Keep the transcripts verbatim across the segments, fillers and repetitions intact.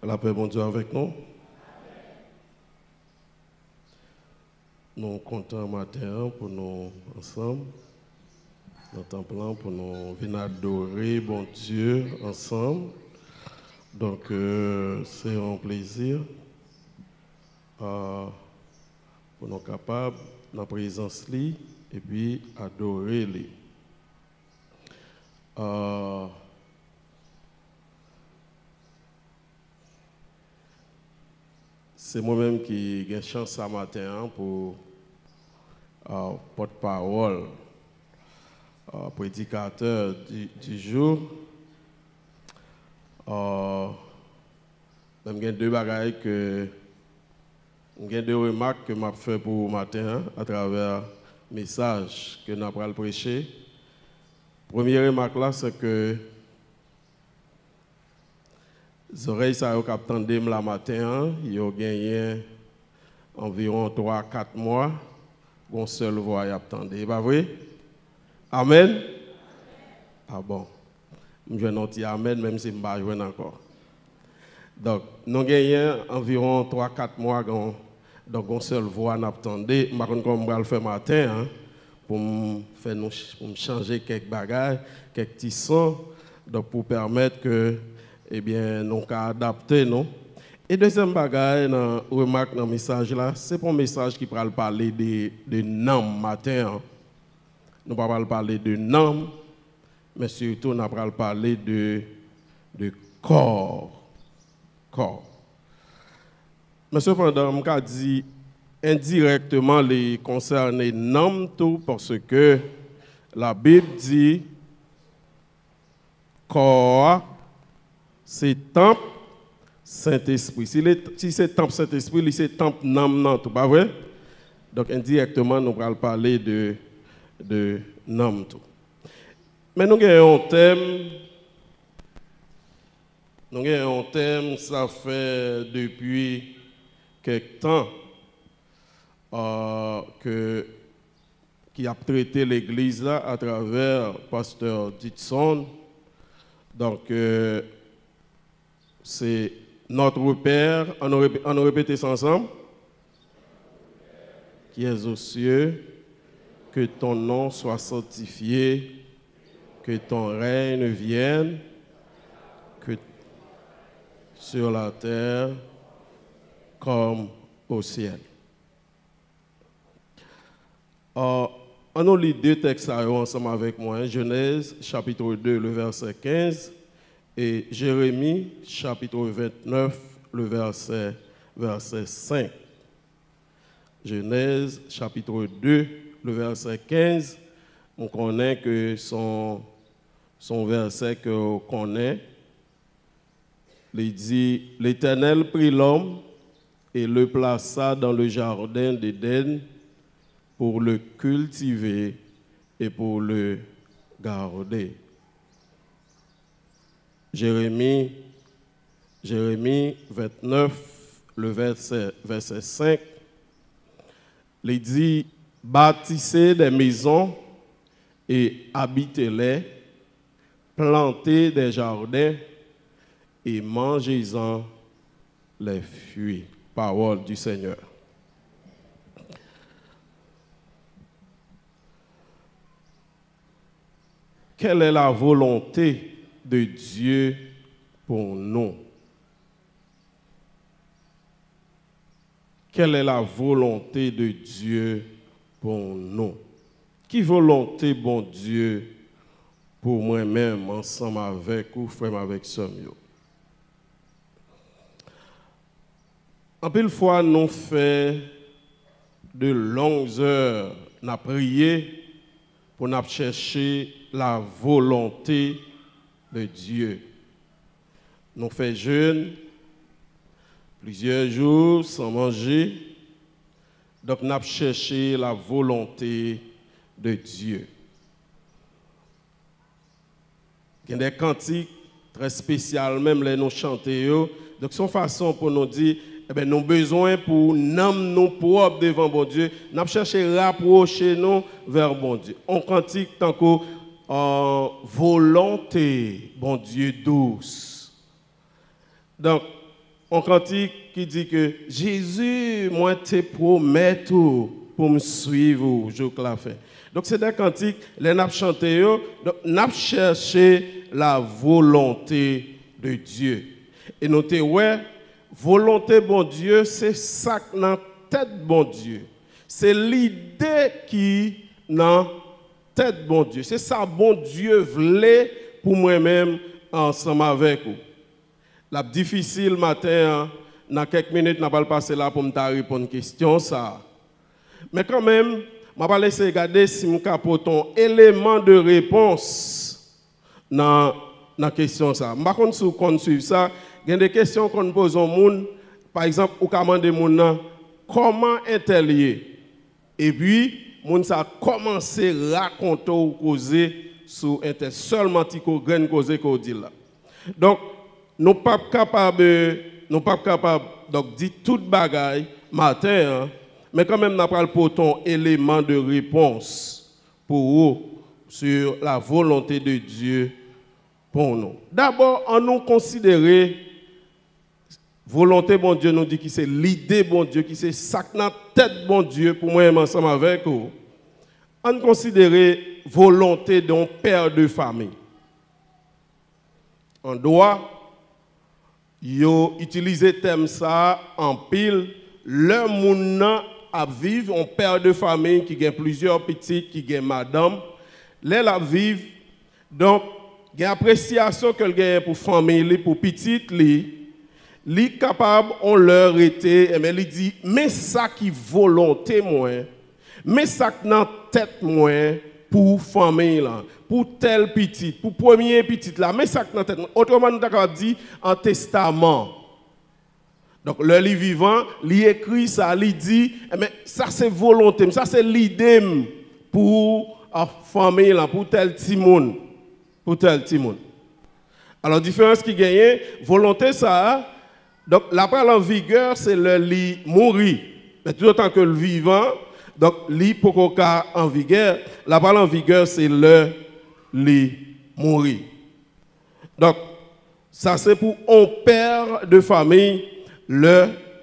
Lapè Bondye avèk nou. Nou kontan maten an pou nou ansanm nan tanp lan, pou nou vin adore Bondye ansanm. Donk, euh, se yon plezi, euh, pou nou kapab nan prezans li epi adore li. Euh, Se mwen menm ki gen chans sa maten an pou, euh, pòtpawòl, euh, predikatè du, du jour. Euh, men m gen de bagay ke, m gen de remak ke m ap fè pou maten an atravè mesaj ke n ap pral preche. Premye remak la, se ke zòrèy sa yo k ap tande m la maten an, yo genyen anviwon twa, kat mwa, gon sèl vwa y ap tande. E pa vre? Amèn? A bon. M jwenn yon ti amèn, menm si m pa jwenn ankò. Donk, nou genyen anviwon twa, kat mwa, gon, donk, gon sèl vwa n ap tande. M pa konn kòman m pral fè maten an, pou m fè nou ch-, pou m chanje kèk bagay, kèk ti son, donk, pou pèmèt ke, ebyen, nou ka adapte nou. E dezyèm bagay, nan remak nan mesaj la, se pa yon mesaj ki pral pale de, de nanm maten an. Nou pa pral pale de nanm, men sitou n a pral pale de, de kò. Kò. Men sepandan, m ka di endirèkteman li konsène nanm tou, paske Labib di kò a se tanp Sentespri. Si li, si se tanp Sentespri, li se tanp nanm nan tou, pa vre? Donk, endirèkteman, nou pral pale de, de nanm tou. Men nou gen yon tèm, nou gen yon tèm, sa fè depi kèk tan, euh, ke, ki ap trete legliz la atravè pastè Didson. Donk, euh, se Notre Père, ann nou repe-, ann nou repete sa ansanm. Qui es aux cieux, que ton nom soit sanctifié, que ton règne vienne, que sur la terre comme au ciel. Euh, ann nou li de tèks sa yo ansanm avèk mwen, Genèse chapitre deux, le verset quinze, et Jérémie chapitre vingt-neuf, le verset, verset cinq. Genèse chapitre deux, le verset quinze, m konnen ke se yon, se yon vèsè ke w konnen. Li di, L'Éternel prit l'homme et le plaça dans le jardin d'Éden pour le cultiver et pour le garder. Jérémie, Jérémie vingt-neuf, le verset, verset cinq, li di, Bâtissez des maisons et habitez-les, plantez des jardins et mangez-en les fruits. Parole du Seigneur. Quelle est la volonté de Dieu pour nous? Quelle est la volonté de Dieu pour nous? Ki volonte Bondye pou mwen menm ansanm avèk ou, frè m avèk sè m yo? Anpil fwa, nou fè de longues heures, n ap priye pou n ap chèche la volonté de Dieu. Nou fè jèn plizyè jou san manje, donk n ap chèche la volonté de Dieu. Gen de kantik trè espesyal, menm lè nou chante yo. Donk, se yon fason pou nou di, enben, nou bezwen pou nanm nou pwòp devan Bondye. N ap chèche rapwoche nou vè Bondye. Yon kantik tankou, euh, Volonté Bondye dous. Donk, yon kantik ki di ke Jezi, mwen te pwomèt ou pou m swiv ou jouk lafen. Donk, se de kantik, lè n ap chante yo, donk, n ap chèche la volonte de Dieu. E nou te wè, volonte Bondye, se sa k nan tèt Bondye. Se lide ki nan tèt Bondye. Se sa Bondye vle pou mwen menm ansanm avèk ou. L ap difisil maten an, nan kèk minit n ap al pase la pou m ta reponn kesyon sa a. Men kanmenm, m ap al eseye gade si m ka pote yon eleman de repons nan, nan kesyon sa a. M pa konn si w konn swiv sa, gen de kesyon w konn poze yon moun, pa egzanp, ou ka mande moun nan, kòman entèl ye? Epi, moun sa a kòmanse rakonte w koze sou entèl, sèlman ti ko, grenn koze ke w di l la. Donk, nou p ap kapab, nou p ap kapab, donk, di tout bagay maten an, men kanmenm n ap pral pote yon eleman de repons pou ou sur la volonté de Dieu pou nou. Dabò, ann nou konsidere volonte Bondye, nou di ki se lide Bondye, ki se sa k nan tèt Bondye pou mwen menm ansanm avèk ou. Ann konsidere volonte de yon pè de fanmi. An dwa, yo itilize tèm sa a anpil lè moun nan ap viv, yon pè de fanmi ki gen plizyè pitit, ki gen madanm, lè l ap viv, donk, gen apresyasyon ke l genyen pou fanmi li, pou pitit li, li kapab, yon lè, rete, enben, li di, men sa ki volonte mwen, men sa k nan tèt mwen pou fanmi lan, pou tèl pitit, pou premye pitit la, men sa k nan tèt mwen. Otreman, nou ta kapab di, an testaman. Donk, lè li vivan, li ekri sa, li di, enben, sa se volonte m, sa se lide m pou, a, fanmi lan, pou tèl timoun, pou tèl timoun. Alò, diferans ki genyen, volonte sa a, donk, l ap pral an vigè, se lè li mouri. Men toutotan ke l vivan, donk, li poko ka an vigè, l ap pral an vigè, se lè li mouri. Donk, sa se pou yon pè de fanmi, lè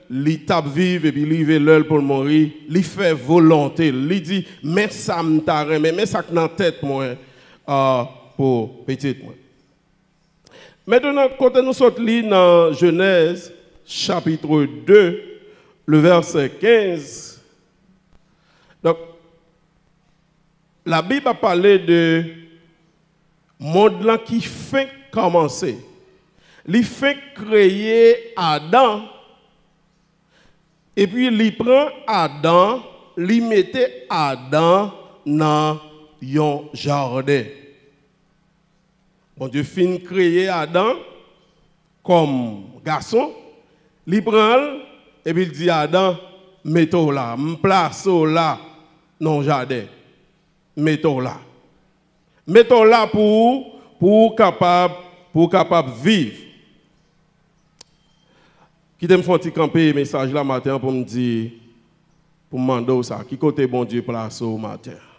li t ap viv epi li rive lè l pou l mouri, li fè volonte l. Li di, men sa m ta renmen, men sa k nan tèt mwen, a, pou pitit mwen. Mentnan, kote nou sot li nan Jenèz, chapitre deux, le verset quinze. Donk, Labib ap pale de mond lan ki fenk kòmanse. Li fenk kreye Adan, epi li pran Adan, li mete Adan nan yon jaden. Bondye fin kreye Adan kòm gason, li pran l, epi l di Adan, mete w la, m plase w la nan yon jaden. Mete w la. Mete w la pou ou, pou ou kapab, pou ou kapab viv. Kite m fè yon ti kanpe mesaj la maten an pou m di, pou m mande w sa, ki kote Bondye plase w maten an?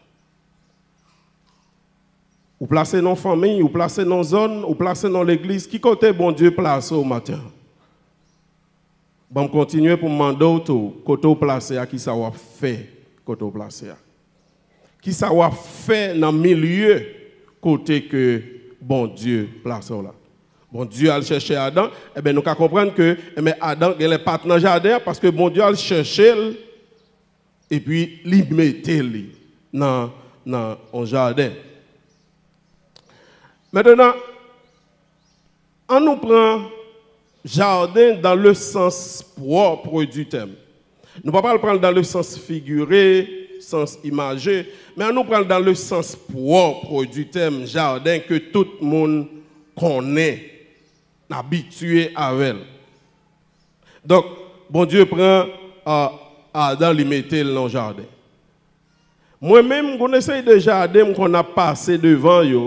Ou plase nan yon fanmi, ou plase nan yon zòn, ou plase nan yon legliz, ki kote Bondye plase w maten an? Ban m kontinye pou m mande w tou, kote w plase a, kisa w ap fè kote w plase a? Kisa w ap fè nan milye kote ke Bondye plase w la? Bondye al chèche Adan, enben, nou ka konprann ke, enben, Adan genlè pa t nan jaden an, paske Bondye al chèche l, epi li mete li nan, nan yon jaden. Mentnan, ann nou pran jaden dans le sens propre du terme. Nou pa pral pran l dans le sens figuré, sans imagé, men ann nou pran l dans le sens propre du terme, jaden ke tout moun konnen, n abitye avè l. Donk, Bondye pran, a, Adan, li mete l nan jaden. Mwen menm, gon seri de jaden m konn ap pase devan yo,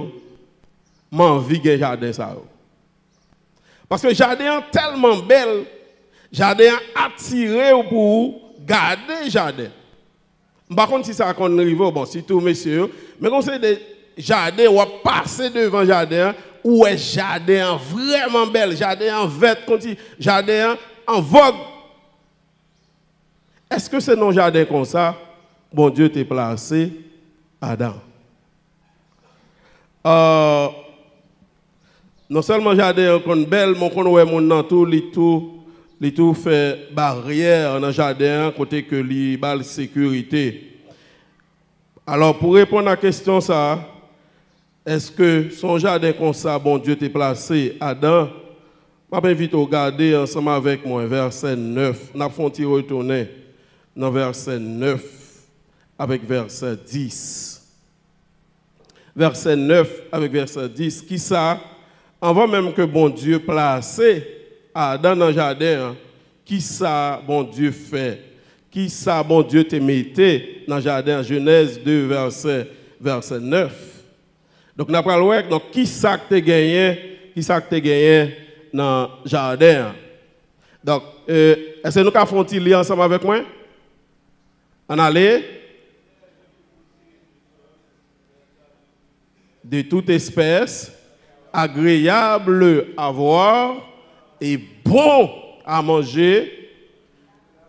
m anvi gen jaden sa yo. Paske jaden an tèlman bèl, jaden an atire w pou w gade jaden. M pa konn si sa konn rive w, bon, sitou mesye yo, men gon seri de jaden, w ap pase devan jaden an, ou wè jaden an vrèman bèl, jaden an vèt, kòmsi jaden an an vòg. Èske se nan jaden konsa Bondye te plase Adan? Ah, non sèlman jaden an konn bèl, men w konn wè moun nan tou, li tou, li tou fè baryè nan jaden an kote ke li ba l sekirite. Alò, pou reponn a kesyon sa a, èske se yon jaden konsa Bondye te plase Adan? M ap envite w gade ansanm avèk mwen vèsè nèf. N ap fè yon ti retounen nan vèsè nèf avèk vèsè dis. Vèsè nèf avèk vèsè dis. Kisa, anvan menm ke Bondye plase Adan nan jaden an, kisa Bondye fè? Kisa Bondye te mete nan jaden an? Jenèz de, vèsè, vèsè nèf. Donk, n ap pral wè, donk, kisa k te genyen, kisa k te genyen nan jaden an. Donk, e, èske nou ka fè yon ti li ansanm avèk mwen? Ann ale. De toute espèce, agréable à voir et bon à manger,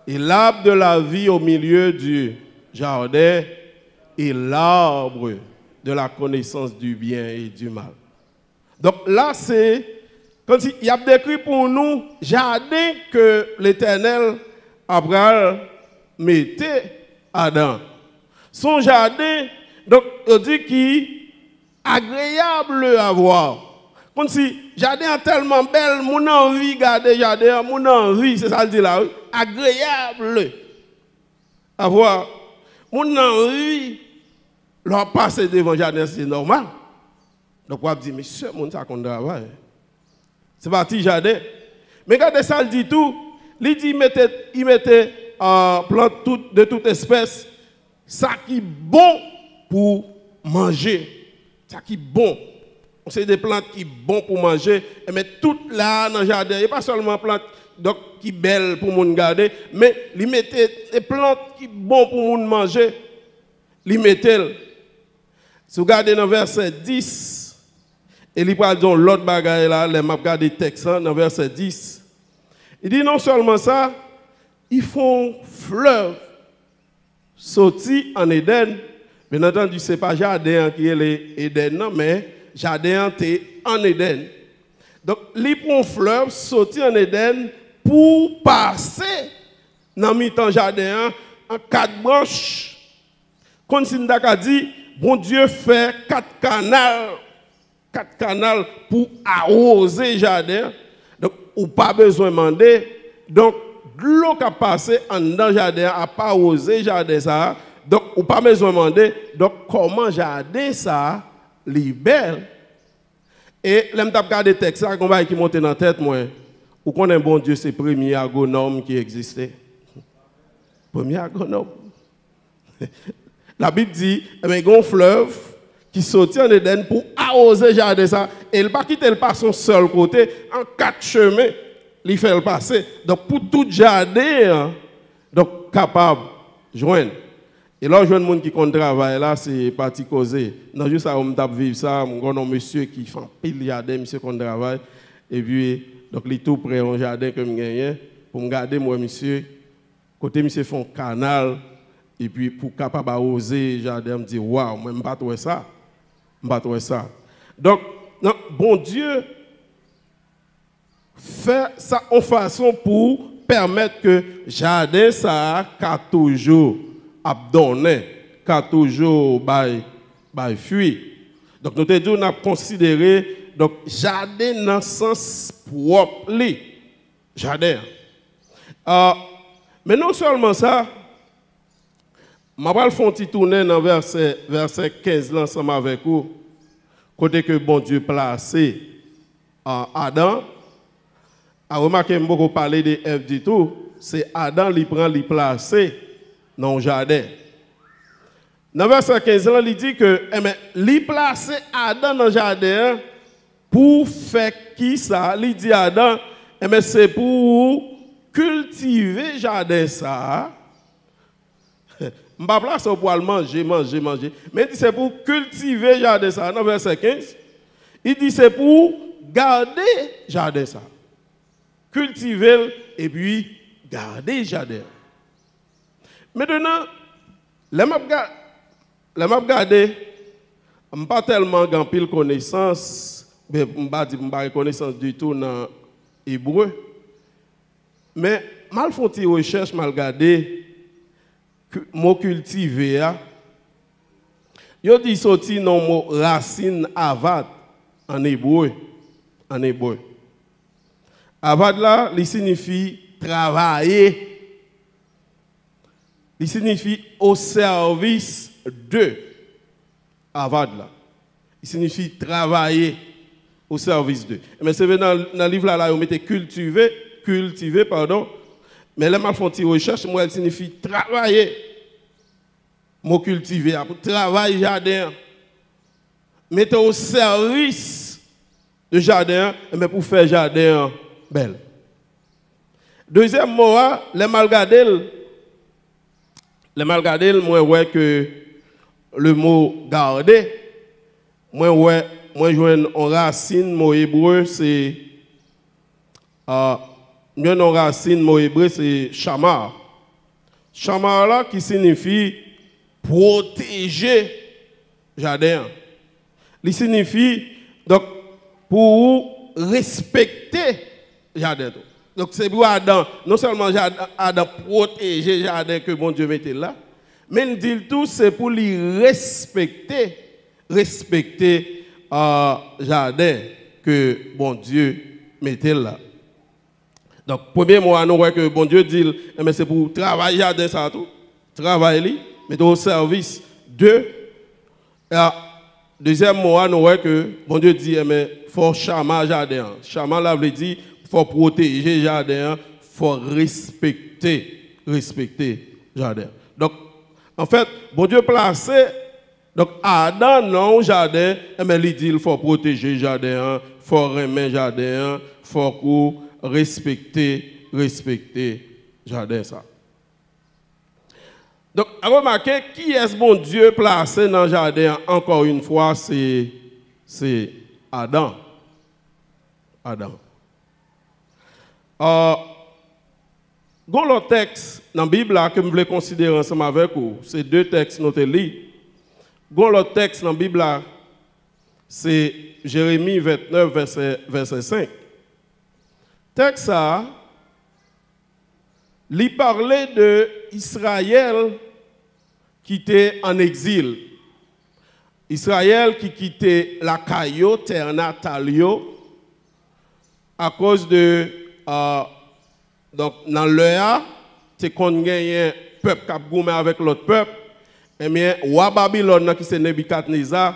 et l'arbre de la vie au milieu du jardin, et l'arbre de la connaissance du bien et du mal. Donk la, se kòmsi y ap dekri pou nou jaden ke Letènèl apral mete Adan. Se yon jaden, donk, yo di ki agréable à voir. Kòmsi jaden an tèlman bèl, moun anvi gade jaden an, moun anvi, se sa l di la, wi. Agréable à voir. Moun anvi, lè w ap pase devan jaden an, se nòmal. Donk, w ap di, "Mesye, moun sa konn travay." Se pa ti jaden. Men gade sa l di tou. Li di, mete, li mete, ah, plant tout, de toute espèce, sa ki bon pou manje. Sa ki bon. Yon seri de plant ki bon pou manje. Enben, tout la nan jaden, e pa sèlman plant, donk, ki bèl pou moun gade, men li mete de plant ki bon pou moun manje. Li mete l. Si w gade nan vèsè dis, e li pral di yon lòt bagay la, lè m ap gade tèks lan, nan vèsè dis, li di non sèlman sa, ils font fleuve soti ann Edenn. Byen antandi, se pa jaden an ki rele Edenn nan, men jaden an te ann Edenn. Donk, li pran flèv soti ann Edenn pou pase nan mitan jaden an an kat branch. Kòmsi n ta ka di, Bondye fè kat kanal, kat kanal pou awoze jaden an. Donk, ou pa bezwen mande. Donk, dlo k ap pase anndan jaden an ap awoze jaden sa a. Donk, ou pa bezwen mande. Donk, kòman jaden sa a, li bèl? E lè m t ap gade tèks la, gen yon bagay ki monte nan tèt mwen. Ou konnen Bondye se premye agwonòm ki egziste. Premye agwonòm. Labib di, enben, gen yon flèv ki soti ann Edenn pou awoze jaden sa, e l pa kite l pase yon sèl kote, an kat chemen, li fè l pase. Donk, pou tout jaden an, donk, kapab jwenn. E lè w jwenn moun ki konn travay la, se pa ti koze. Nan jou sa yo, m t ap viv sa, m konn yon mesye ki fè anpil jaden, misye konn travay. Epi, donk, li tou pre yon jaden ke m genyen. Pou m gade, m wè misye, kote misye fè yon kanal, epi pou kapab awoze jaden an, m di, "Waw, mwen, m pa t wè sa. M pa t wè sa." Donk, nan, Bondye fè sa yon fason pou pèmèt ke jaden sa a ka toujou ap donnen, ka toujou bay, bay fwi. Donk, nou te di w n ap konsidere, donk, jaden nan sans pwòp li. Jaden an. Ah, men non sèlman sa, m ap al fè yon ti tounen nan vèsè, vèsè kenz la ansanm avèk ou, kote ke Bondye plase, ah, Adan. A remake, m poko pale de Èv ditou, se Adan li pran, li plase nan yon jaden. Nan vèsè kenz la, li di ke, enben, li plase Adan nan jaden an pou fè kisa? Li di Adan, enben, se pou ou kiltive jaden sa a, M pa plase w pou al manje, manje, manje. Men li di se pou w kiltive jaden sa a. Nan vèsè kenz, li di se pou w gade jaden sa a. Kiltive l epi gade jaden an. Mentenan, lè m ap ga- lè m ap gade, m pa tèlman gen anpil konesans, men m pa di m pa gen konesans ditou nan ebre. Men m al fè yon ti rechèch, m al gade ki- mo kiltive a. Yo di soti nan mo rasin avad an ebre, an ebre. Avad la, li siyifi travaye. Li siyifi au service de. Avad la. Li siyifi travaye au service de. Ebyen, se vre nan, nan liv la, la, yo mete kiltive, kiltive, padon. Men lè m al fè yon ti rechèch, m wè li siyifi travaye. Mo kiltive a, pou travay jaden an. Mete au service de jaden an, ebyen, pou fè jaden an bèl. Dezyèm mo a, lè m al gade l, lè m al gade l, mwen wè ke le mot garder, mwen wè, mwen jwenn yon rasin mo ebre, se, ah, m jwenn yon rasin mo ebre, se shamar. Shamar la ki siyifi pwoteje jaden an. Li siyifi, donk, pou ou respekte jaden tou. Donk, se pou Adan, non sèlman jaden, Adan pwoteje jaden ke Bondye mete l la, men l di l tou, se pou li respekte, respekte, ah, jaden ke Bondye mete l la. Donk, premye mo a, nou wè ke Bondye di l, enben, se pou w travay jaden sa a tou, travay li, mete w o sèvis de. E a, dezyèm mo a, nou wè ke Bondye di, enben, fò w chama jaden an. Chama la vle di, fò w pwoteje jaden an, fò w respekte, respekte jaden an. Donk, anfèt, Bondye plase Donk, Adan nan yon jaden, enben, li di l fò w pwoteje jaden an, fò w renmen jaden an, fòk ou respekte, respekte jaden sa. Donk, remake, kiyès Bondye plase nan jaden an, ankò yon fwa, se, se Adan. Adan. Ah, gon lòt tèks nan Bib la ke m vle konsidere ansanm avèk ou. Se de tèks nou te li. Gon lòt tèks nan Bib la, se Jeremi vennèf, vèsè, vèsè senk. Tèks sa a, li pale de Izrayèl ki te an egzil. Izrayèl ki kite lakay yo, tè natal yo, akoz de, ah, donk, nan lè a, te konn genyen pèp k ap goumen avèk lòt pèp, ebyen, wa Babilòn nan, ki se Nebikadneza,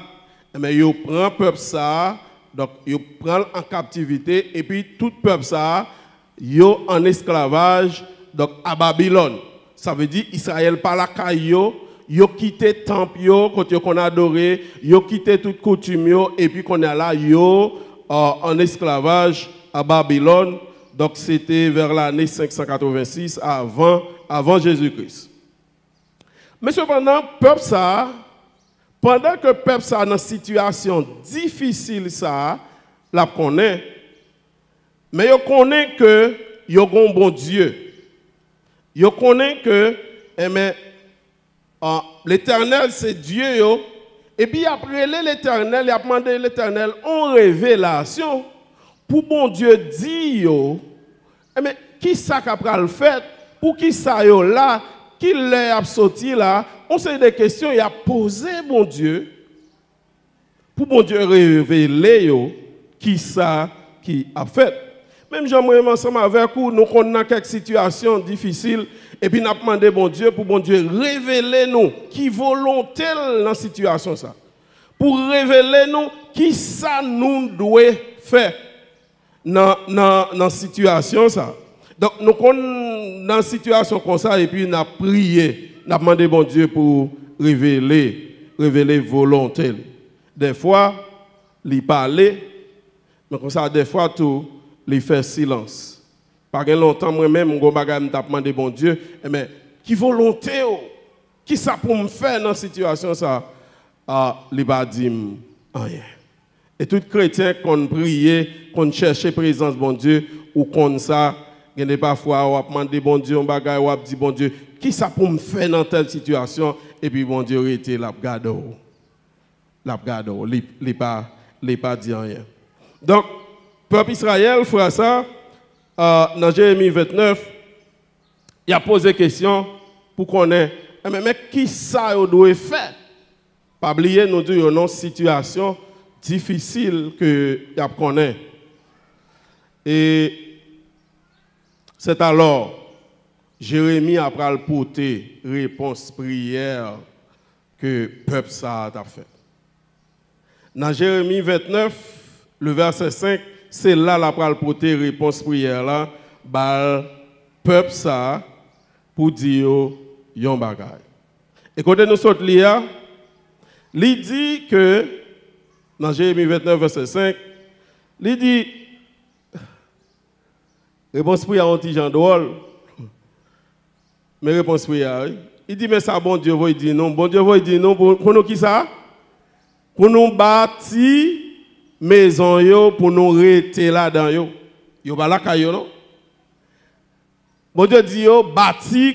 ebyen, yo pran pèp sa a, donk, yo pran l an kaptivite, epi tout pèp sa a, yo an esklavaj, donk, a Babilòn. Sa vle di, Izrayèl pa lakay yo, yo kite tanp yo, kote yo konn adore, yo kite tout koutim yo, epi kounye a la, yo, euh, an esklavaj a Babilòn. Donk, se te vè lane senk san katrevensis avan, avan Jezi Kris. Men sepandan, pèp sa a, pandan ke pèp sa a nan sitiyasyon difisil sa a, l ap konnen, men yo konnen ke yo gen yon Bondye. Yo konnen ke, enben, an, Letènèl se Dye yo, epi y ap rele Letènèl, y ap mande Letènèl yon revelasyon pou Bondye di yo, enben, kisa k ap pral fèt, poukisa yo la, ki lè y ap soti la, yon seri de kesyon y ap poze Bondye. Pou Bondye revele yo kisa ki ap fèt. Menm jan mwen menm ansanm avèk ou, nou konn nan kèk sitiyasyon difisil, epi n ap mande Bondye pou Bondye revele nou ki volonte l nan sitiyasyon sa. Pou revele nou kisa nou dwe fè nan, nan, nan sitiyasyon sa. Donk, nou konn nan sitiyasyon konsa, epi n ap priye, n ap mande Bondye pou revele, revele volonte l. Dèfwa, li pale, men konsa, dèfwa tou, li fè silans. Pa gen lontan, mwen menm, m gon bagay m t ap mande Bondye, enben, ki volonte w? Kisa pou m fè nan sitiyasyon sa a? Li pa di m anyen. E tout kretyen konn priye, konn chèche prezans Bondye, ou konn sa. Gen de pafwa, w ap mande Bondye yon bagay, w ap di, "Bondye, kisa pou m fè nan tèl sitiyasyon?" Epi Bondye rete, l ap gade w. L ap gade w. Li, li pa, li pa di anyen. Donk, pèp Izrayèl, frè sa, euh, nan Jeremi vennèf, y ap poze kesyon pou konnen, enben, men kisa yo dwe fè? Pa bliye, nou di yo nan sitiyasyon difisil ke y ap konnen. E sètalò, Jeremi apral pote repons priyè ke pèp sa a t ap fè. Nan Jeremi vennèf, le vèsè senk, se la l apral pote repons priyè la ba pèp sa a pou di yo yon bagay. E kote nou sot li a, li di ke, nan Jeremi vennèf, vèsè senk, li di, repons priyè a yon ti jan dwòl. Men repons priyè a, wi. Li di, men sa Bondye voye di nou. Bondye voye di nou pou, pou nou ki sa? Pou nou bati mezon yo, pou nou rete ladan yo. Yo pa lakay yo, non. Bondye di yo, bati,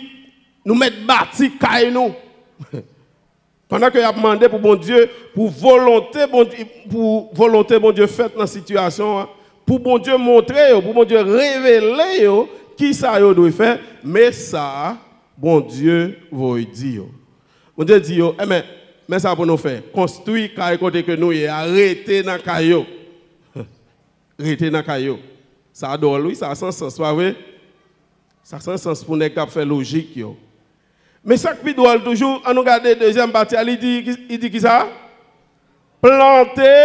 nou mèt bati kay nou. Pandan ke y ap mande pou Bondye, pou volonte Bondye, pou volonte Bondye fèt nan sitiyasyon an, pou Bondye montre yo, pou Bondye revele yo kisa yo dwe fè, men sa Bondye voye di yo. Bondye di yo, enben, men sa pou nou fè, konstwi kay kote ke nou ye a, rete nan kay yo. Rete nan kay yo. Sa dwòl, wi, sa san sans, pa vre? Sa san sans pou nèg k ap fè lojik yo. Men sa k pi dwòl toujou, ann nou gade dezyèm pati a, li di, li di kisa? Plante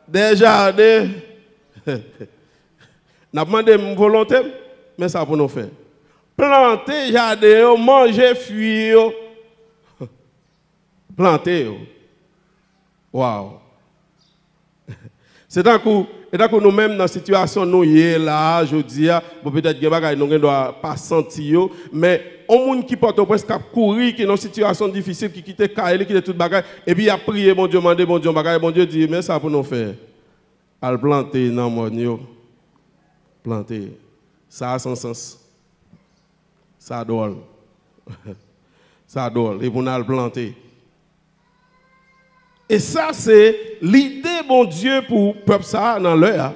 de jaden. N ap mande m volonte m, men sa pou nou fè. Plante jaden yo, manje fwi yo. Plante yo. Waw! Se tankou, e tankou nou menm nan sitiyasyon nou ye la a, jodi a, bon, petèt gen bagay nou gen dwa pa santi yo, men yon moun ki Pòtoprens k ap kouri, ki nan sitiyasyon difisil, ki kite kay li, kite tout bagay, epi y ap priye Bondye, mande Bondye yon bagay, Bondye di, men sa pou nou fè. Al plante nan mòn yo. Plante. Sa a san sans. Sa dwòl. Sa dwòl. E pou n al plante. E sa se lide Bondye pou pèp sa a nan lè a.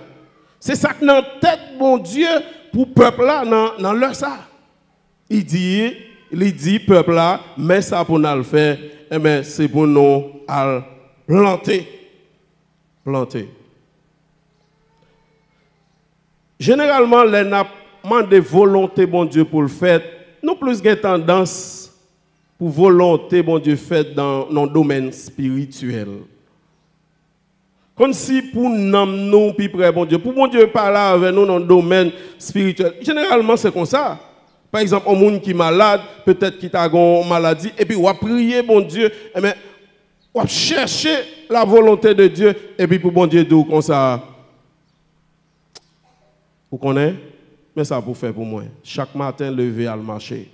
Se sa k nan tèt Bondye pou pèp la nan, nan lè sa a. Li di, li di pèp la, men sa pou n al fè, enben, se pou nou al plante. Plante. Jeneralman, lè n ap mande volonte Bondye pou l fèt, nou plis gen tandans pou volonte Bondye fèt nan yon domèn espirityèl. Kòmsi pou nanm nou pi prè Bondye, pou Bondye pale avè nou nan domèn espirityèl. Jeneralman, se konsa. Pa egzanp, yon moun ki malad, petèt ki ta gen yon maladi, epi w ap priye Bondye, enben, w ap chèche la volonte de Dye, epi pou Bondye di w konsa, ou konnen, men sa pou fè pou mwen. Chak maten, leve al mache.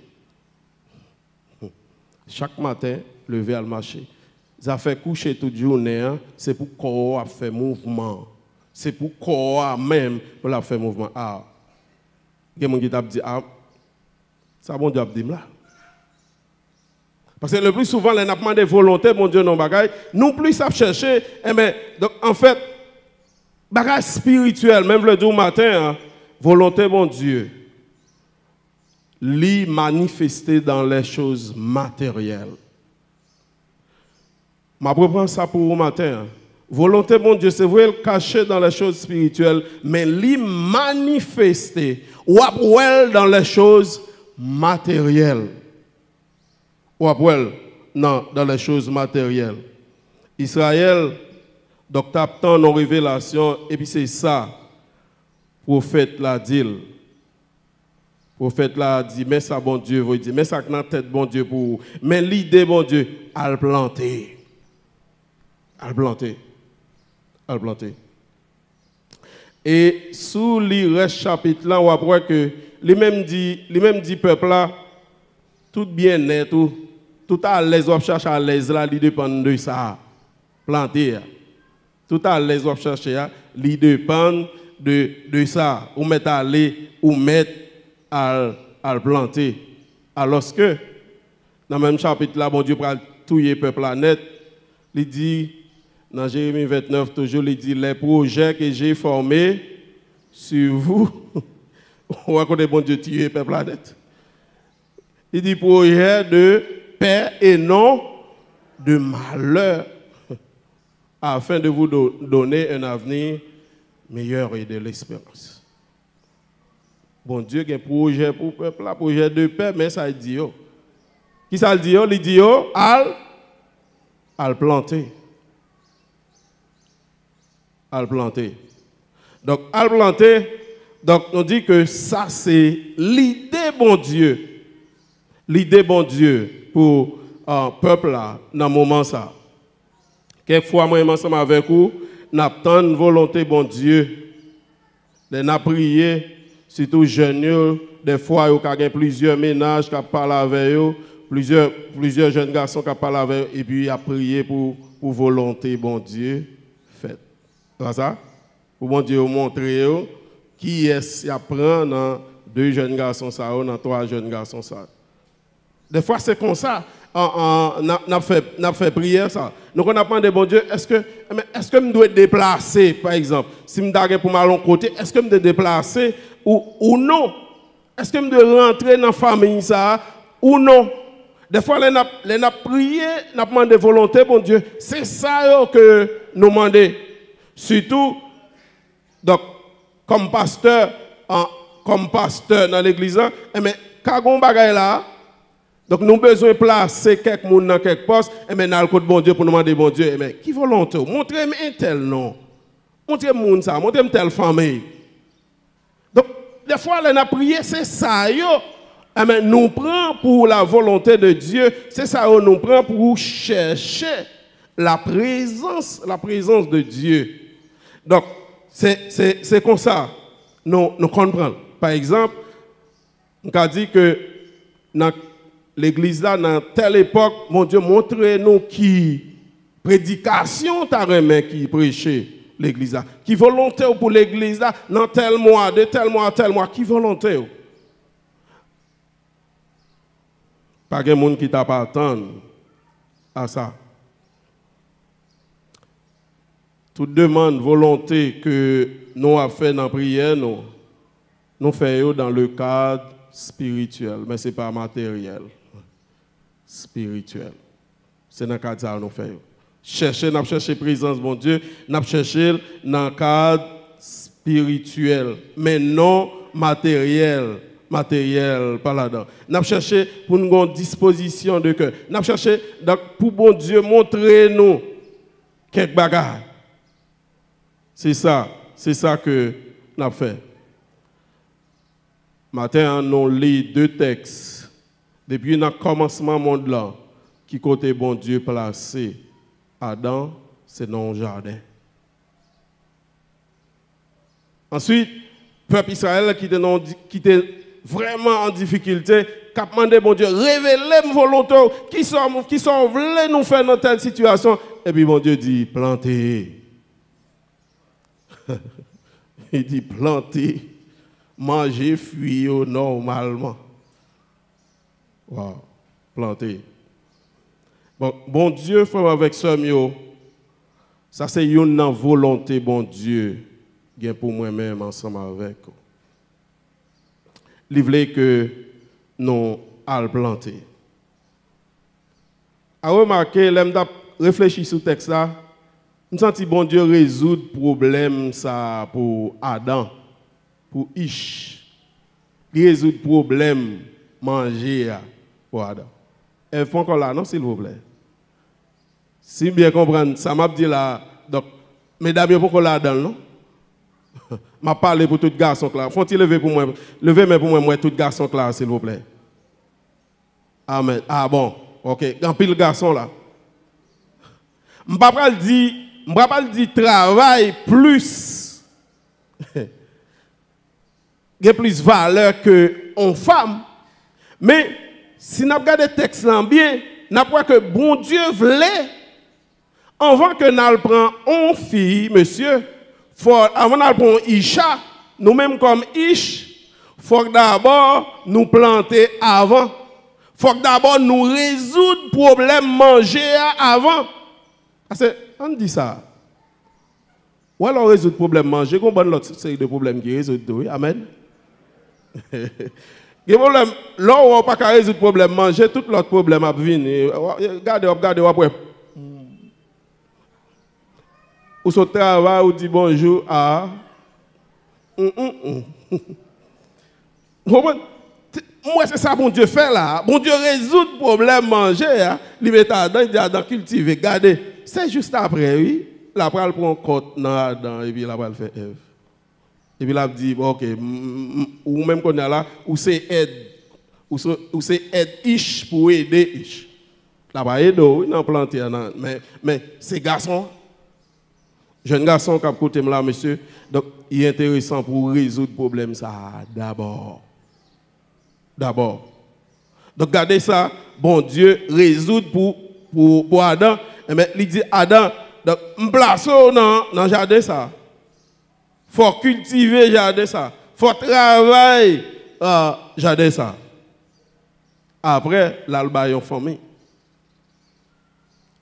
Chak maten, leve al mache. Zafè kouche tout jounen an, se pou kò w ap fè mouvman. Se pou kò a menm pou l ap fè mouvman. A, gen moun ki t ap di, a, sa Bondye ap di m la? Paske le pli souvan, lè n ap mande volonte Bondye nan yon bagay, nou plis ap chèche, enben, donk, anfèt, bagay espirityèl, menm vle di w maten an, volonte Bondye, li manifeste dans les choses matérielles. M ap reprann sa pou ou maten an. Volonte Bondye, se vre, l kache dans les choses spirituelles, men li manifeste. W ap wè l dans les choses matérielles. W ap wè l nan, dans les choses matérielles. Izrayèl, donk, t ap tann yon revelasyon, epi se sa pwofèt la di l. Pwofèt la di, men sa Bondye voye di, men sa k nan tèt Bondye pou ou, men lide Bondye, al plante. Al plante. Al plante. E si w li rès chapit la, w ap wè ke li menm di, li menm di pèp la, tout byennèt ou, Tout alèz w ap chache alèz la, li depann de sa. Plante a. Tout alèz w ap chache a, li depann de, de sa. Ou mèt ale, ou mèt al, al plante. Alòske, nan menm chapit la, Bondye pral touye pèp la nèt. Li di, nan Jeremi vennèf toujou, li di, les projets que j'ai formés sur vous. Ou wè kote Bondye touye pèp la nèt. Li di, projets de paix et non de malheur, afin de vous do- donner un avenir meilleur et de l'espérance. Bondye gen pwojè pou pèp la, pwojè de pè, men sa l di yo. Ki sa l di yo? Li di yo, al, al plante. Al plante. Donk, al plante, donk, nou di ke sa se lide Bondye. Lide Bondye pou, ah, pèp la nan moman sa. Kèk fwa, mwen menm ansanm avèk ou, n ap tann volonte Bondye. Lè n ap priye, sitou jèn yo, dèfwa yo ka gen plizyè mennaj k ap pale avè yo, plizyè, plizyè jèn gason k ap pale avè yo, epi y ap priye pou, pou volonte Bondye fèt. Se pa sa? Pou Bondye yo montre yo kiyès y ap pran nan de jèn gason sa yo, nan twa jèn gason sa yo. Dèfwa, se konsa, an, an, n ap, n ap fè, n ap fè priyè sa. Nou konn ap mande Bondye, èske, men èske m dwe deplase, pa egzanp, si m ta gen pou m al yon kote, èske m dwe deplase ou, ou non? Èske m dwe rantre nan fanmi sa a ou non? Dèfwa, lè n ap, lè n ap priye, n ap mande volonte Bondye, se sa yo ke nou mande. Sitou, donk, kòm pastè, an, kòm pastè nan legliz la, enben, ka gen yon bagay la, donk, nou bezwen plase kèk moun nan kèk pòs, enben, n al kot Bondye pou nou mande Bondye, enben, ki volonte w? Montre m entèl non. Montre m moun sa, montre m tèl fanmi. Donk, dèfwa, lè n ap priye, se sa yo, enben, nou pran pou la volonte de Dye, se sa yo nou pran pou chèche la prezans, la prezans de Dye. Donk, se, se, se konsa nou, nou konn pran l. Pa egzanp, m ka di ke nan legliz la, nan tèl epòk, Bondye montre nou ki predikasyon w ta renmen ki preche legliz la. Ki volonte w pou legliz la, nan tèl mwa, de tèl mwa a tèl mwa, ki volonte w? Pa gen moun ki t ap atann a sa. Tout demann, volonte ke nou ap fè nan priyè nou, nou fè yo dans le cadre spirituel, men se pa materyèl. Spirityèl. Se nan kad sa a nou fè yo. Chèche, n ap chèche prezans Bondye, n ap chèche l nan kad spirityèl, men non materyèl, materyèl pa ladan. N ap chèche pou n gen yon dispozisyon de kè. N ap chèche, donk, pou Bondye montre nou kèk bagay. Se sa, se sa ke n ap fè. Maten an, nou li de tèks. Depi nan kòmansman mond lan, ki kote Bondye plase Adan? Se nan yon jaden. Answit, pèp Izrayèl ki te nan, ki te vrèman an difikilte, k ap mande Bondye, revele m volonte w, kisa w, kisa w vle nou fè nan tèl sitiyasyon? Epi Bondye di, plante. Li di, plante, manje fwi yo nòmalman. Waw, plante. Bon, Bondye, frè m avèk sè m yo, sa se youn nan volonte Bondye gen pou mwen menm ansanm avèk ou. Li vle ke nou al plante. A remake, lè m t ap reflechi sou tèks la, m santi Bondye rezoud pwoblèm sa a pou Adan, pou Iv. Li rezoud pwoblèm manje a pou Adan. Èv poko la non, silvouplè. Si m byen konprann sa m ap di la a, donk, medam yo poko ladan l non. M ap pale pou tout gason k la. Fè yon ti leve pou mwen. Leve men pou mwen, m wè tout gason k la, silvouplè. Amèn. Ah bon, ok. Gen anpil gason la. M pa pral di, m pa pral di travay plis, gen plis valè ke on fanm. Men, si n ap gade tèks lan byen, n ap wè ke Bondye vle, anvan ke n al pran on fi, mesye, fò, anvan n al pran on icha, nou menm kòm ich, fòk dabò nou plante avan. Fòk dabò nou rezoud pwoblèm manje a avan. Paske, ann di sa, wè, lè w rezoud pwoblèm manje, gen yon bann lòt seri de pwoblèm ki rezoud tou, wi. Amèn. Gen pwoblèm, lè w wè w pa ka rezoud pwoblèm manje, tout lòt pwoblèm ap vini. W ap gade, w ap gade, w ap wè. Ou sot travay, ou di bonjou a. Mm, mm, mm. Ou konprann? M wè se sa Bondye fè la. Bondye rezoud pwoblèm manje a, li met Adan, li di Adan kiltive. Gade, se jis apre, wi, l ap pral pran kòt nan Adan, epi l ap pral fè Èv. Epi l ap di, "Bon, ok, m- m- m- ou menm kounye a la, ou se èd, ou se, ou se èd ich pou ede ich." L ap ede w, wi, nan plante a, nan, men, men se gason an. Jèn gason k ap koute m la, mesye, donk, li enteresan pou w rezoud pwoblèm sa a dabò. Dabò. Donk, gade sa Bondye rezoud pou, pou, pou Adan. Enben, li di, "Adan, donk, m plase w nan, nan jaden sa a. Fò w kiltive jaden sa a. Fò w travay, ah, jaden sa a." Apre, l al bay yon fanmi.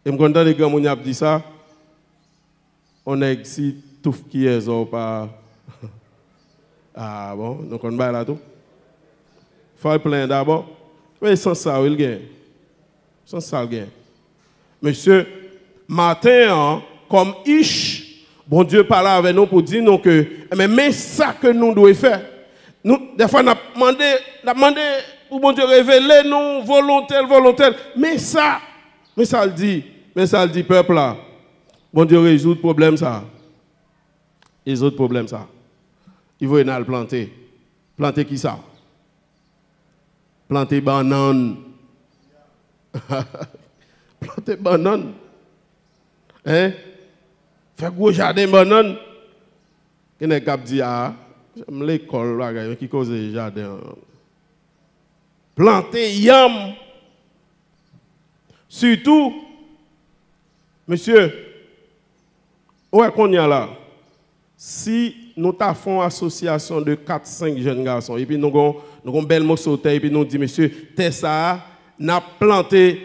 E m konn tande granmoun y ap di sa, on nèg si touf kiyè zò w pa. Ah bon, nou konn bay la tou. Fò l plenyen dabò. Men sans sa wi l gen. Sans sa l gen. Mesye, maten an, kòm ich, Bondye pale avè nou pou di nou ke, enben, men sa ke nou dwe fè. Nou, dèfwa, n ap mande, n ap mande pou Bondye revele nou volontèl, volontèl. Men sa, men sa l di, men sa l di pèp la. Bondye rezoud pwoblèm sa. Rezoud pwoblèm sa. Li voye n al plante. Plante kisa? Plante bannann. Plante bannann. Hein? Fè gwo jaden bannann. Gen nèg k ap di, "A, m lekòl, bagay, men ki koze jaden an?" Plante yanm. Sitou, mesye, ou wè kounye a la, si nou ta fè yon asosyasyon de kat, senk jèn gason, epi nou gon, nou gon bèl moso tè, epi nou di, "Mesye, tè sa a, n ap plante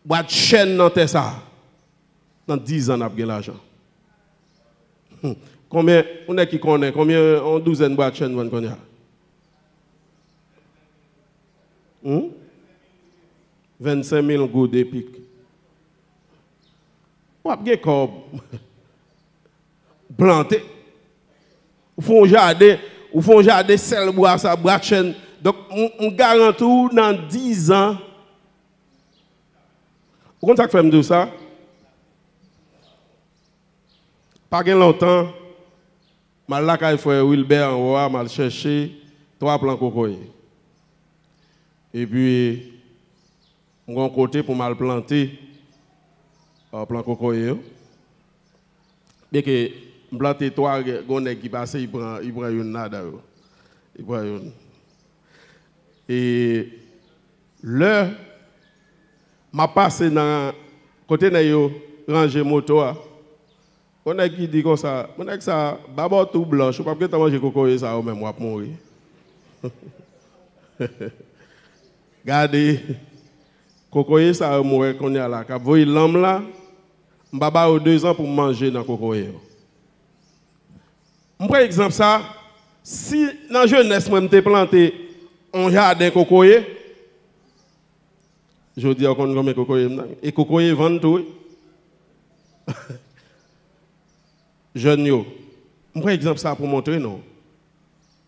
bwat chèn nan tè sa a. Nan diz an, n ap gen lajan." Hmm. Konbyen, ou nèg ki konnen, konbyen yon douzèn bwat chèn vann kounye a? Hmm? Vennsenk mil goud epik. W ap gen kòb. Plante. Ou fè yon jaden, ou fè yon jaden sèl bwa sa, bwa chèn. Donk, m, m garanti w nan diz an. Ou konn sa k fè m di w sa? Pa gen lontan, m al lakay frè Wilbert anwo a, m al chèche twa plan kokoye. Epi, m gen yon kote pou m al plante, euh, plan kokoye yo. Byenke m plante twa, gen yon nèg ki pase, li pran, li pran youn ladan yo. Li pran youn. E lè m ap pase nan kote nèg yo ranje moto a, yon nèg ki di konsa, "Mon nèg sa, bab ou tou blanch, ou p ap gentan manje kokoye sa yo menm, w ap mouri." Gade, kokoye sa yo m wè kounye a la, k ap voye lanm la, m pa ba yo dezan pou m manje nan kokoye yo. M pran egzanp sa, si nan jenès mwen m te plante yon jaden kokoye, jodi a w konn konbyen kokoye m nan? E kokoye vann tou, wi. Jèn yo, m pran egzanp sa pou montre nou.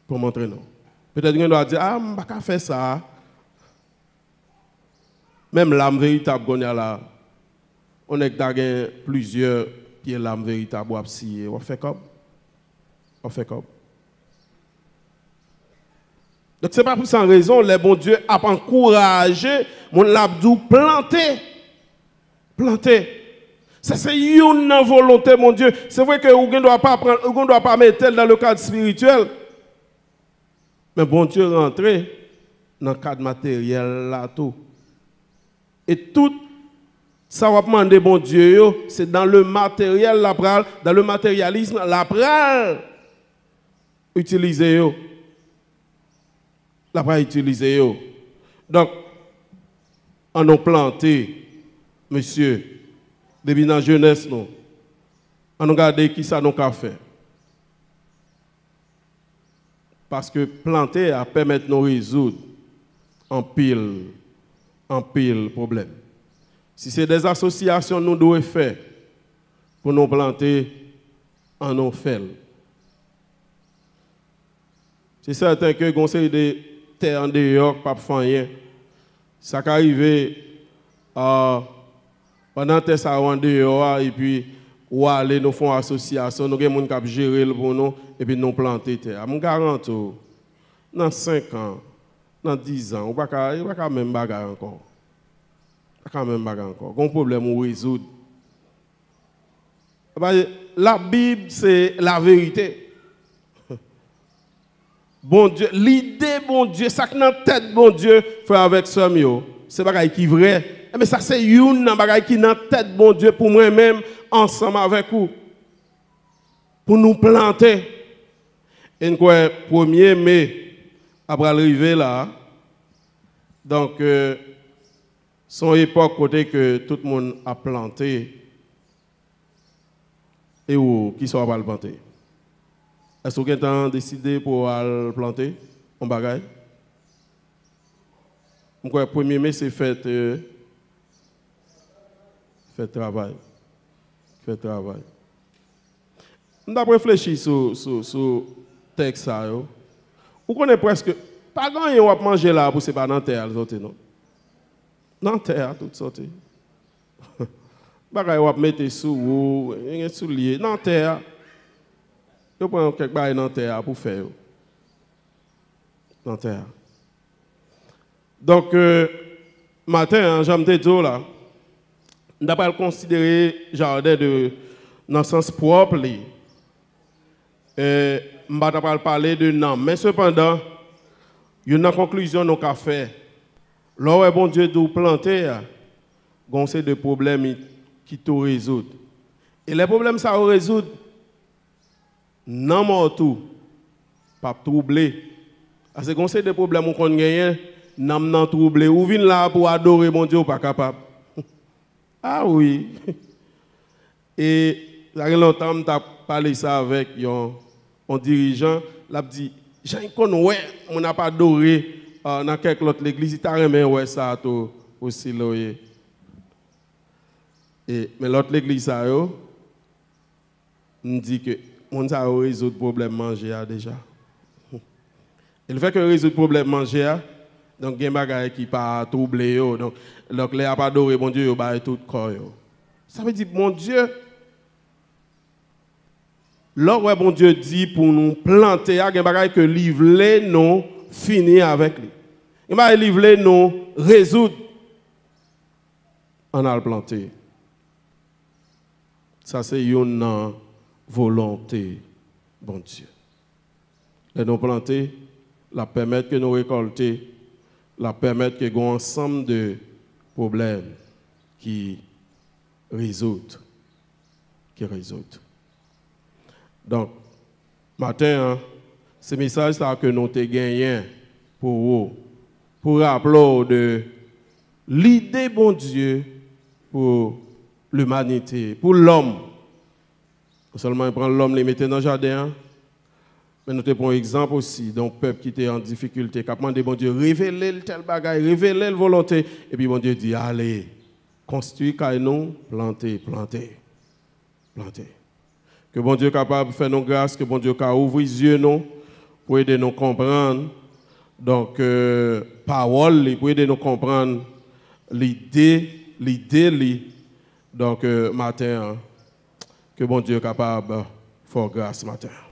Pou montre nou. Petèt gen dwa di, "A, m pa ka fè sa." Menm lam veritab kounye a la, yon nèg ta gen plizyè pye lam veritab w ap siye, w ap fè kòb. W ap fè kòb. Donk, se pa pou san rezon, lè Bondye ap ankouraje moun, l ap di w plante. Plante. Sa se youn nan volonte Bondye. Se vre ke ou gen dwa pa pran, ou gen dwa pa mete l dans le cadre spirituel. Men Bondye rantre nan kad materyèl la tou. E tout sa w ap mande Bondye yo, se dans le matériel l ap pral, dans le matérialisme l ap pral itilize yo. L ap pral itilize yo. Donk, ann nou plante, mesye, depi nan jenès nou, ann nou gade kisa nou ka fè. Paske plante a pèmèt nou rezoud anpil, anpil pwoblèm. Si se de asosyasyon nou dwe fè pou nou plante, ann nou fè l. Se sèten ke gon seri de tè andeyò k p ap fè anyen. Sa ka rive, a, pandan tè sa yo andeyò a, epi ou ale, nou fè yon asosyasyon, nou gen moun k ap jere l pou nou, epi nou plante tè a. M garanti w, nan senk an, nan diz an, ou pa ka, ou pa ka menm bagay ankò. Pa ka menm bagay ankò. Gon pwoblèm ou rezoud. Labib se laverite. Bondye, lide Bondye, sa k nan tèt Bondye, frè avèk sè m yo, se bagay ki vrè. Enben, sa se youn nan bagay ki nan tèt Bondye pou mwen menm, ansanm avèk ou. Pou nou plante. E n kwè premye me ap pral rive la. Donk, euh, se yon epòk kote ke tout moun ap plante. E ou, kisa w ap al plante? Èske w gentan deside pou w al plante yon bagay? M kwè premye me se fèt, euh, fèt travay. Fèt travay. M t ap reflechi sou, sou, sou tèks sa yo. Ou konnen prèske pa gen anyen w ap manje la pou se pa nan tè a l soti, non? Nan tè a tout soti. Bagay w ap mete sou ou, gen soulye, nan tè a. Yo pran kèk bagay nan tè a pou fè yo. Nan tè a. Donk, euh, maten an, jan m te di w la, n ta pral konsidere jaden de, nan sans pwòp li. E m pa ta pral pale de nanm. Men sepandan, youn nan konklizyon nou ka fè, lè w wè Bondye di w plante a, gon seri de pwoblèm ki tou rezoud. E lè pwoblèm sa yo rezoud, nanm ou tou p ap twouble. Paske gon seri de pwoblèm ou konn genyen, nanm nan twouble. Ou vin la pou w adore Bondye, ou pa kapab. A wi. E sa gen lontan m t ap pale sa avèk yon, yon dirijan, l ap di, jan l konn wè moun ap adore, ah, nan kèk lòt legliz, li ta renmen wè sa tou osi lè w ye. E, men lòt legliz sa yo, m di ke moun sa yo rezoud pwoblèm manje a deja. E lefètke yo rezoud pwoblèm manje a, donk gen bagay ki pa twouble yo. Donk, donk lè y ap adore Bondye, yo bay tout kò yo. Sa vle di Bondye, lè w wè Bondye di pou nou plante a, gen bagay ke li vle nou fini avèk li. Gen bagay li vle nou rezoud. Ann al plante. Sa se youn nan volonte Bondye. Lè nou plante, l ap pèmèt ke nou rekòlte, l ap pèmèt ke gen yon ansanm de pwoblèm ki rezoud, ki rezoud. Donk, maten an, se mesaj sa a ke nou te genyen pou ou, pou raple w de lide Bondye pou limanite, pou lòm. Non sèlman li pran lòm, li mete nan jaden an, men nou te pran yon egzanp osi de yon pèp ki te an difikilte, k ap mande Bondye revele l tèl bagay, revele l volonte, epi Bondye di, ale, konstwi kay nou, plante, plante, plante. Ke Bondye kapab fè nou gras, ke Bondye ka ouvri zye nou pou ede nou konprann, donk, euh, pawòl li, pou ede nou konprann lide, lide li, donk, euh, maten an, ke Bondye kapab fè w gras maten an.